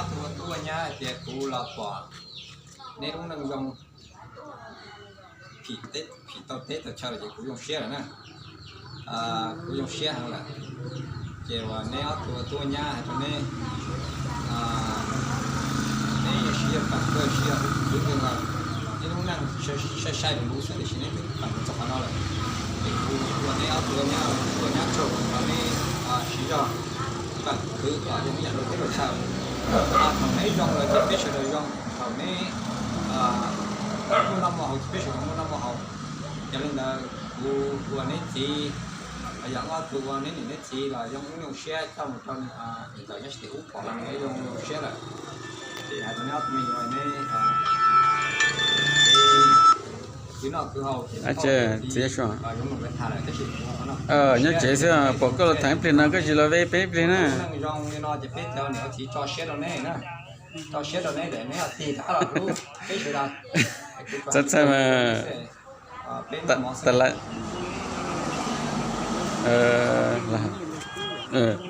Ob tug ua tub ua nyab hais tias kuv los pom neb lub neej zoo, phim tau teb tau chaw lawm ces kuv zoo siab lawm na. Kuv zoo siab heev lawm. Ces uas neb ob tug ua tub ua nyab hais rau neb, neb yuav siv yog pam kawg siv yog khwv kawg los neb lub neej sai sai lus lus xwb tiam sis neb twb pam txog qhov no lawm. Ces kuv ua neb ob tug ua nyab, ua nyab tsaug rau neb siv zog pam khwv kom zoo ib yam rau teb rau chaw. Thaum neb zoo lawm ces peb sawv daws zoo, thaum neb muaj noj muaj haus ces peb sawv daws muaj noj muaj haus. Yog li ntawd kuv ua neb txiv, yog ob tug ua neb niam neb txiv los zoo ib nyuag siab coj mus rau niam ntxawm nyob tsis tim ub pom los neb zoo siab lawm. Ces hais rau neb ob tug me nyuam neb kwv noj kwv haus ces txiv nyob tsev xwb, pom koj los thov ib pliag no koj tsis los ve peb ib pliag na. Zoo li no ces peb cov niam txiv tso siab rau neb na, tso siab rau neb, neb tig rov qab los hlub peb sawv daws. Txhob txhawj mas.